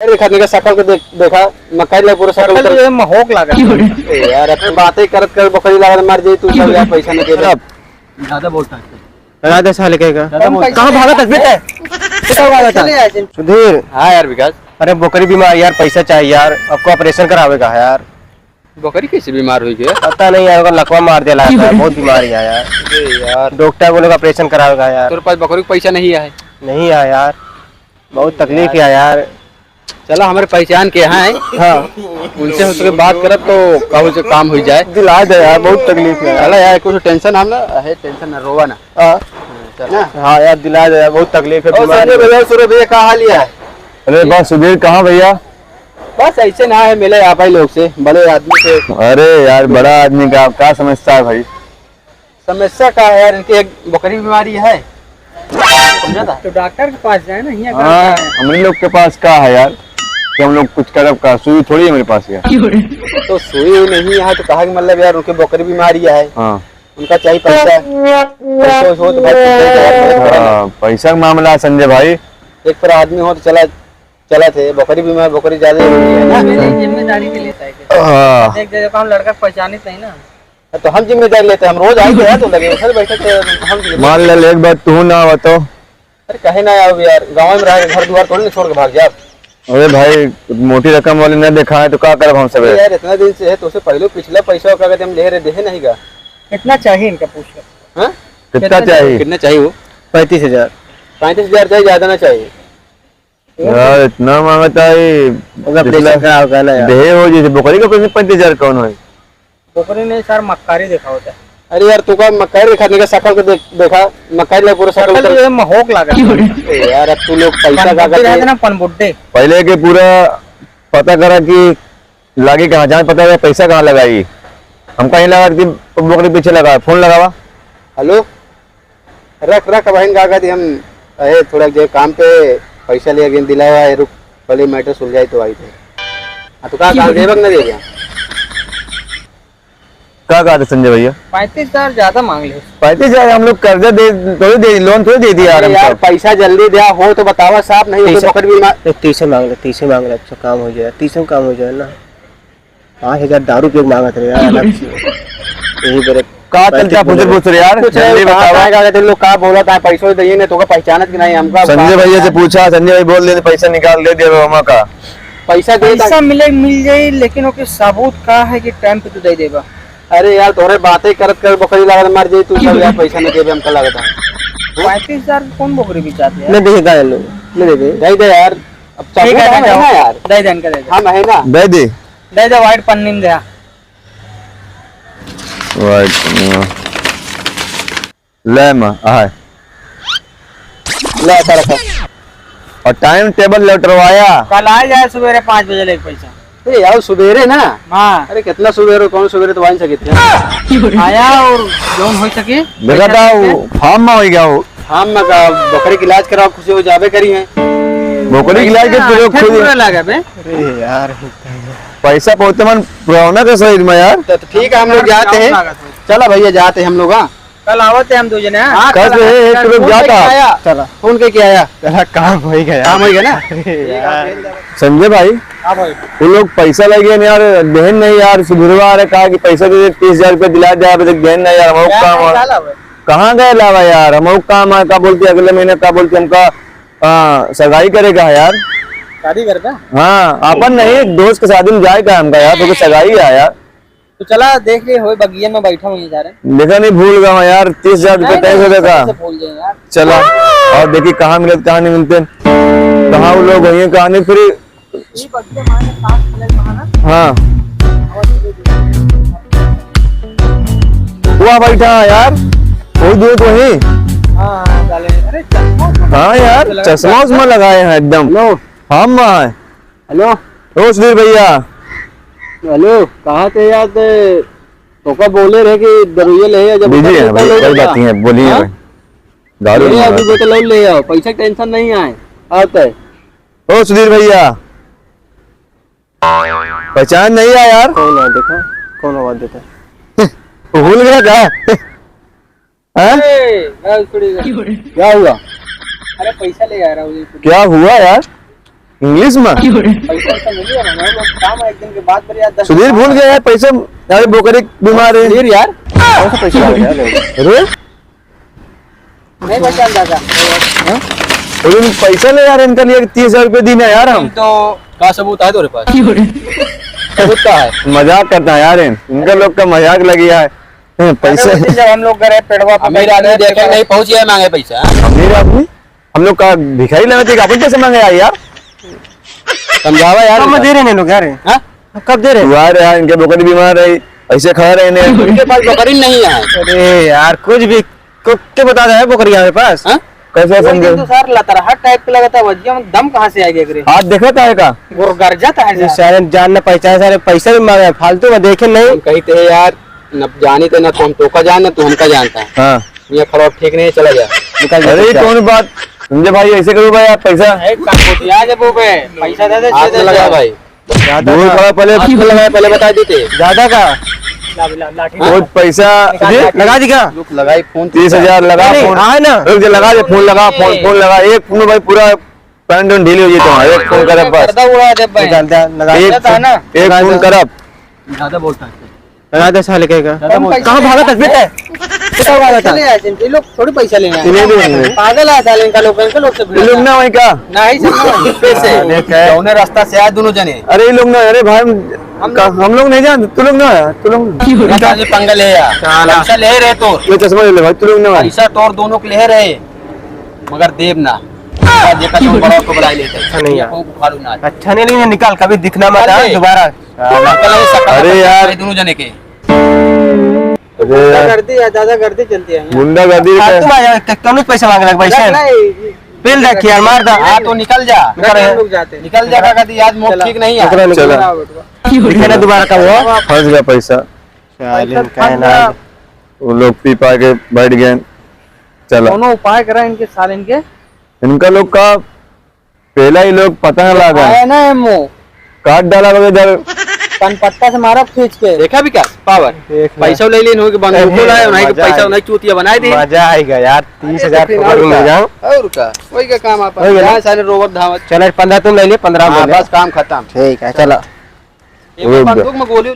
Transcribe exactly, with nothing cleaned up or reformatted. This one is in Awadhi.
एक आदमी का शकल के देख, देखा, मकई ला पूरा शकल शकल कर तो ये महोक लागत है। ए यार, अब तो बातें करत करत बकरी लागत, मर जाई तू सब यार, पैसा नहीं दे रहा। ज्यादा बोलता है। करा दे साले के का। ज्यादा बोलता है। कहाँ भागत है? पीछे। पीछे भागत है। चले आए थे। सुधीर। हाँ यार विकास। अरे बकरी बीमार यार, पैसा चाहिए यार, आपको ऑपरेशन करावेगा है यार। बकरी कैसे बीमार हुई गया? पता नहीं यार, ओकर लकवा मार देला है, बहुत बीमार है यार। अरे यार। डॉक्टर बोले ऑपरेशन करावेगा यार। तोरे पास बकरी का पैसा नहीं है? नहीं है यार, बहुत तकलीफ है यार। चला, हमारे पहचान के हैं। हाँ। उनसे हो सके बात करब तो कहूँ से काम हो जाए। दिला दे यार, बहुत तकलीफ है यार। चला यार, कुछ टेंशन हम ना, है टेंशन ना, रोवा ना। हाँ। चला। हाँ यार, दिला दे यार, बहुत तकलीफ है, ओ बीमार संजय है। भैया, सुरभ भैया, का हाल है? अरे बस सुधीर, कहाँ भैया? बस ऐसे ना है, मिले आप ही लोग से, बड़े आदमी से। अरे यार, बड़ा आदमी का, का समस्या है भाई? समस्या का है यार, इनके एक बकरी बीमारी है, समझा था? तो डॉक्टर के पास जाए ना, यहाँ हाँ, का है? हमरे लोग के पास का है यार, कि हम लोग कुछ करब का, सुई थोड़ी है मेरे पास यार। तो सुई नहीं है तो कहा कि मतलब यार, उनके बकरी बीमारी है, हाँ। उनका चाहिए पैसा, पैसा हो तो भाई, पैसा हाँ, पैसा का मामला है संजय भाई। एक पर आदमी हो तो चला चलत है, बकरी बीमार, बकरी ज्यादा जरूरी है ना। मेरी जिम्मेदारी भी लेता है कि हाँ। देख, देख, देखो, हम लड़का पहचानित नहीं ना। तो हम जिम्मेदारी लेते हैं, हम रोज आएंगे यार, तो लगे उधर बैठे थे, हम जिम्मेदारी मान ले, एक बार तू ना हो तो। अरे, कहे ना आओ यार, गाँव में रह के घर दुआर थोड़ी ना छोड़ के भाग जाओ। अरे भाई, मोटी रकम वाले ना देखा है, तो का करब हम सबे? अरे यार, इतना दिन से है, तो उसे पहले पिछला पैसा का कहते हम ले रहे, देहे नहीं का? कितना चाहिए इनका, पूछ लो। हाँ? कितना कितना चाहिए? चाहिए? कितना चाहिए वो? पैंतीस हजार। पैंतीस हजार चाहिए, ज्यादा ना चाहिए। यार, इतना मांगता है, ओकर पिछला ऑपरेशन करावे का ना यार। देहे हो जैसे बकरी का ऑपरेशन पैंतीस हजार कौन होई? बकरी नहीं सर, मक्कारी देखा होता है। अरे यार, तू का मक्कारी दिखा, देखा शकल को देख, देखा, मक्कारी ला पूरा शकल शकल कर तो ये महोक लागत है। ए यार, अब तू लोग पैसा का पनबुड्ढे रहते करते ना, पनबुड्ढे। पहले के पूरा पता करा कि लागी कहाँ, जान पता है पैसा कहाँ लगाई। हमका ही लगा कि बकरी पीछे लगा, फोन लगावा। हेलो, रख, रख, बहन का कहती हम, अरे, थोड़ा जे काम पे पैसा ले गए, दिलावा है, रुक, पहले मैटर सुलझाई तो आई थे। हाँ, तो का, का देबक ना देबे? का कहते संजय भैया? पैंतीस हजार ज्यादा मांग ले। पैंतीस हजार हम लोग कर्जा दे, थोड़ी दे, लोन थोड़ी दे दिया यार अरे यार, हमको। पैसा जल्दी दिया हो तो बतावा, साफ नहीं हो तो तीस पकड़ भी मार। नहीं, तीसे मांग ले, तीसे मांग ले, अच्छा काम हो जाए, तीसे में काम हो जाए ना। पाँच हजार दारू पे मांगत रहे यार, अलग से। यही बरे का चलता फुसर फुसर यार, कुछ जल्दी नहीं, कहाँ बतावा। का आएगा, तुम लोग का बोला था, पैसा दे देइए, नहीं तो का पहचानत कि नहीं हमका। संजय भैया से पूछा, संजय भाई बोल दे, पैसा निकाल दे, दे दो हम का। पैसा दे पैसा दा- मिले, मिल जाई, लेकिन ओके सबूत का है कि टाइम पे तू दे देबा? अरे यार, तोहरे बातें करत करत बकरी लागत मर जाई तू सब यार, पैसा नहीं देबे हमका लागत है। पैंतीस हजार के कौन बकरी बेचाते यार? ले देखे गाय लो, ले देखे। दे दे यार, अब ठीक है, चाकू दे है दे, ना यार। दे दे इनका, दे दे। हम है ना। दे दे। दे दे, white पन्नी में दे। White पन्नी में। ले माँ, आए। ले, ऐसा रखो। और टाइम टेबल लौटवाया। कल आ जाए सुबेरे पाँच बजे लेके पैसा। ए, आओ सुबेरे ना। हाँ। अरे, कितना सुबेरे, कौन सुबेरे तो आ ही सके थे। आया और जौन हो सके। देखा था, वो फार्म में हो गया हो। फार्म में का बकरी के इलाज कराओ, खुशी हो जाबे करी है। बकरी के इलाज के पैसा प्रयोग आखे खुद पूरा लागे बे। अरे यार, पैसा बहुत मन पुराना का शरीर में यार। तो, तो ठीक है, हम लोग जाते हैं। चला भैया, जाते हैं हम लोग, हाँ। कल आवत है हम दो जने, हाँ? हाँ, कल कल है, कल एक लोग फोन जाता। करके आया। चला। फोन करके आया। चला, काम हो ही गया। काम हो गया ना? अरे यार। संजय भाई, हाँ भाई। वो लोग पैसा लगे ना यार, देहन नहीं यार, सुधीरवा आ रहे, कहा कि पैसा दे दे, तीस हजार रुपया दिला दे, अभी तक देहन नहीं यार, हम लोग यार, काम नहीं है। साला भाई। कहाँ गए लावा यार, हम लोग काम है, का बोलते अगले महीने, का बोलते हमका, आ, सगाई करेगा है यार। शादी करबा? हाँ, अपन नहीं, एक दोस्त के शादी में जाए का हमका यार, तो सगाई है यार। तो चला देख ले, होए बगिया में बैठा हुई जा रहे। देखा नहीं, भूल गया यार, तीस हजार रुपया नहीं, तय हो नहीं, गया। सबसे भूल जाए यार। चला, और देखी कहाँ मिलत, कहाँ नहीं मिलते, कहाँ वो लोग वहीं, कहाँ नहीं, फिर ये बगिया हमारे पास मिलत वहाँ ना। हाँ। वहाँ बैठा है यार, वही दूर तो ही। हाँ, हाँ, डाले। अरे, चश्मा उश्मा हाँ यार, लगा चश्मा उश्मा लगाए हैं एकदम। Hello। हाँ, माँ। Hello। ओ सुधीर भैया। Hello, कहाँ थे यार ते? तोका बोले रहे कि दवाइयाँ ले आ, जब बिजी है भाई, कोई बात नहीं है, बोलिए हाँ? भाई। दारू ले आओ, मंगाना था। अभी बोतल और ले आओ, पैसा टेंशन नहीं आए। आता है। ओ सुधीर भैया, पहचान नहीं आया यार? कौन है देखो, कौन आवाज देता है? वो भूल गया क्या? हैं? ए, गाल थोड़ी देर। क्या हुआ? अरे पैसा ले आ रहा हूँ। क्या हुआ यार? English में? पैसा वैसा मिली है ना, हम लोग काम है, एक दिन के बाद फिर यार, दस सुधीर भूल गया यार, पैसा। यार, बोकरी बीमार है। सुधीर यार, कौन सा पैसा आ गया? अरे, नहीं पहचान दादा। हाँ? बोले, पैसा ले यार, इनका लिए तीस हजार रुपये दीन है यार हम। तो का सबूत है तोरे पास? सबूत का है? मजाक करता है यार, इन-, इनका लोग का मजाक लगी है। हैं, पैसे। अरे, उस दिन जब हम लोग गए पेड़वा पे अमीर आदमी देखे नहीं, पहुंच गया मांगे पैसा। अमीर आदमी? हम लोग का भिखारी लगते कि अपन पैसे मांगे आए यार? समझावा यार कब इनका। दे रहे हैं लोग यार? हाँ? कब दे रहे हैं? तू आ रहा है, इनके बकरी बीमार है, ऐसे खड़ा रहने। इनके पास बकरी नहीं है। अरे यार, कुछ भी, को-, के बता रहा है बकरी हमारे पास? हाँ? कैसे वो समझे? दिन तो सार लतरहा type के लगता है, वजिया में दम कहाँ से आ गया एकरे? हाथ देखा था का? वो गरजा था ये है सारे जान न पहचान, सारे पैसा भी मांगे, फालतू में देखे नहीं। हम कही थे यार, न जानी थे ना, तो हम तोका जान, ना तू हमका जानता है। हाँ। ये खराब ठीक नहीं, चला जा। निकल जा अरे, चुपचाप। कौन बात? संजय भाई, ऐसे करो भाई, आप पैसा। ए, का होती है, आ जा, वो पे, पैसा दे दे, हाथ दे में दे, लगा दे। भाई। ज्यादा दूर का? खड़ा, पहले हाथ में लगा, पहले बता देते। ज्यादा का? ला, ला, लाठी। बहुत पैसा। जी? लगा दी क्या? रुक, लगाई फोन। तीस हजार लगा नहीं, फोन। हाँ, है ना? रुक जा, लगा दे फोन, लगा फोन, ए। फोन लगा। एक फोन में भाई पूरा पैंट वैंट ढीली हो जाई तो, हाँ, एक फोन करब बस। पर्दा उड़ा दे भाई। निकाल दे, लगा एक दे। फोन, एक लगा फोन दे। करब। ज्यादा बोलता है। लगा दे साले के का। ज्यादा बोलता है। कहाँ भागत है? पीछे। पीछे भागत है। चले आए थे, ये लोग थोड़ी पैसा लेने आए। इन्हें भी नहीं। पागल है साले, इनका लोग, इनका लोग से ये लोग ना वहीं का? नहीं, सब ना वहीं। पैसे। हाँ, देख है। कौने रास्ता से आए दोनों जने? अरे ये लोग ना, अरे भाई, हम हम का, लोग हम लोग नहीं जानते, तू लोग ना, तू लोग ना। ये पंगा ले यार। साला। पैसा ले रहे तो। ये चश्मा ले ले भाई, तू लोग ना भाई। पैसा तोर दोनों के ले रहे। मगर देब ना। जेका तुम बड़ा को बुला लेते। अच्छा नहीं यार। को उखाड़ू ना। अच्छा नहीं, लेकिन निकाल, कभी दिखना मत, निकाल हाँ, दे। दोबारा। निकाल दे, सकल अरे निकाल दे, यार। दोनों जने के। अरे यार। गुंडागर्दी है, ज्यादा गर्दी चलती है यहाँ। गुंडागर्दी हाँ, का तुम आ जाओ, एक तो कौन पैसा मांग रहा है भाई, रख सर? नहीं। पेल रख यार, मार दा। हाँ, तो निकल जा। निकल रख यार। लोग जाते हैं। निकल जा, काका दी, आज मूड चला। ठीक नहीं है। निकल, निकल। चला। दिखे ना दोबारा का वो। फंस गया पैसा। साले पैसा इनका है फंस ना। गया। वो लोग पी पा के बैठ गए। चला। कोनो उपाय करा इनके, साले इनके। इनका लोग का पहला ही लोग पता ना लागा। आया ना एमओ। काट डाला बगे इधर। कनपट्टा से मारा खींच के। देखा विकास, पावर। देख ले। पैसा ले लेन हो के बंदूको अरे, लाए, उन्हें के मजा पैसा आई। उन्हें चूतिया बनाए दे। मजा आएगा यार, तीस हजार अरे, तो फिर पकड़ और में का? जाओ। और का? वही का काम आप हो गया ना? यहाँ सारे रोवत धावत। चल, पन्द्रह तुम ले ले, पन्द्रह हाँ, ले ले। बस काम खत्म। ठीक है, चलो। एक रुक जा। बंदूक में गोली